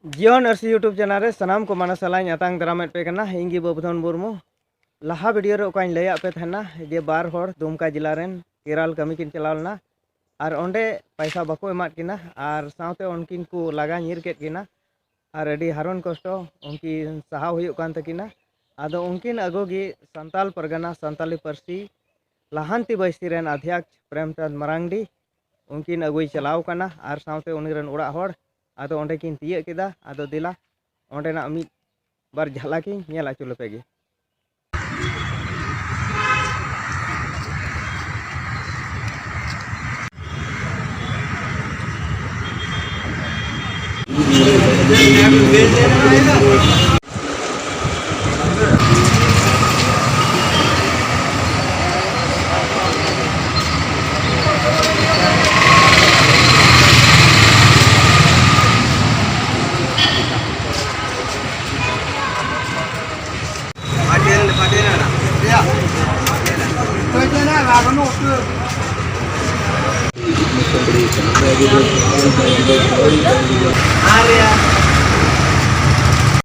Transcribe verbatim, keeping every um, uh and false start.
ᱡᱤᱭᱚᱱ ᱟᱹᱨᱥᱤ YouTube channel ᱨᱮ ᱥᱟᱱᱟᱢ ᱠᱚ ᱢᱟᱱᱟ ᱥᱟᱞᱟᱜ ᱤᱧ ᱟᱛᱟᱝ ᱫᱟᱨᱟᱢᱮᱫ ᱯᱮ ᱠᱟᱱᱟ᱾ ᱤᱧ ᱜᱮ ᱵᱟᱹᱵᱩᱫᱷᱚᱱ ᱢᱩᱨᱢᱩ᱾ ᱞᱟᱦᱟ ᱵᱷᱤᱰᱤᱭᱳ ᱨᱮ ᱚᱠᱟᱧ ᱞᱟᱹᱭᱟᱫ ᱯᱮ ᱛᱟᱦᱮᱱᱟ ᱡᱮ ᱵᱟᱨ ᱦᱚᱲ ᱫᱩᱢᱠᱟ ᱡᱮᱞᱟ ᱨᱮᱱ ᱠᱮᱨᱟᱞ ᱠᱟᱹᱢᱤ ᱠᱤᱱ ᱪᱟᱞᱟᱣ ᱞᱮᱱᱟ ᱟᱨ ᱚᱸᱰᱮ ᱯᱟᱭᱥᱟ ᱵᱟᱠᱚ ᱮᱢᱟᱫ ᱠᱤᱱᱟ ᱟᱨ ᱥᱟᱶᱛᱮ ᱩᱱᱠᱤᱱ ᱠᱚ ᱞᱟᱜᱟ ᱧᱤᱨ ᱠᱮᱫ ᱠᱤᱱᱟ ᱟᱨ ᱟᱹᱰᱤ ᱦᱟᱨᱚᱱ ᱠᱚᱥᱴᱚ ᱩᱱᱠᱤᱱ ᱥᱟᱦᱟᱣ ᱦᱩᱭᱩᱜ ᱠᱟᱱ ᱛᱟᱹᱠᱤᱱᱟ᱾ ᱟᱫᱚ ᱩᱱᱠᱤᱱ ᱟᱹᱜᱩ ᱜᱮ ᱥᱟᱱᱛᱟᱞ ᱯᱟᱨᱜᱟᱱᱟ ᱥᱟᱱᱛᱟᱞᱤ ᱯᱟᱹᱨᱥᱤ ᱞᱟᱦᱟᱱᱛᱤ ᱵᱟᱹᱭᱥᱤ ᱨᱮᱱ ᱟᱫᱷᱭᱟᱠ ᱯᱨᱮᱢᱪᱟᱸᱫᱽ ᱢᱟᱨᱟᱝᱰᱤ ᱩᱱᱠᱤᱱ ᱟᱹᱜᱩᱭ ᱪᱟᱞᱟᱣ ᱠᱟᱱᱟ ᱟᱨ ᱥᱟᱶᱛᱮ ᱩᱱᱤ ᱨᱮᱱ ᱚᱲᱟᱜ ᱦᱚᱲ᱾ ᱟᱫᱚ ᱚᱸᱰᱮ ᱠᱤᱱ ᱛᱤᱭᱟᱹᱜ ᱠᱮᱫᱟ᱾ ᱟᱫᱚ ᱫᱮᱞᱟ ᱚᱸᱰᱮᱱᱟᱜ ᱢᱤᱫ ᱵᱟᱨ ᱡᱷᱟᱞᱟᱠ ᱤᱧ ᱧᱮᱞ ᱦᱚᱪᱚ ᱞᱮᱯᱮ ᱜᱮ᱾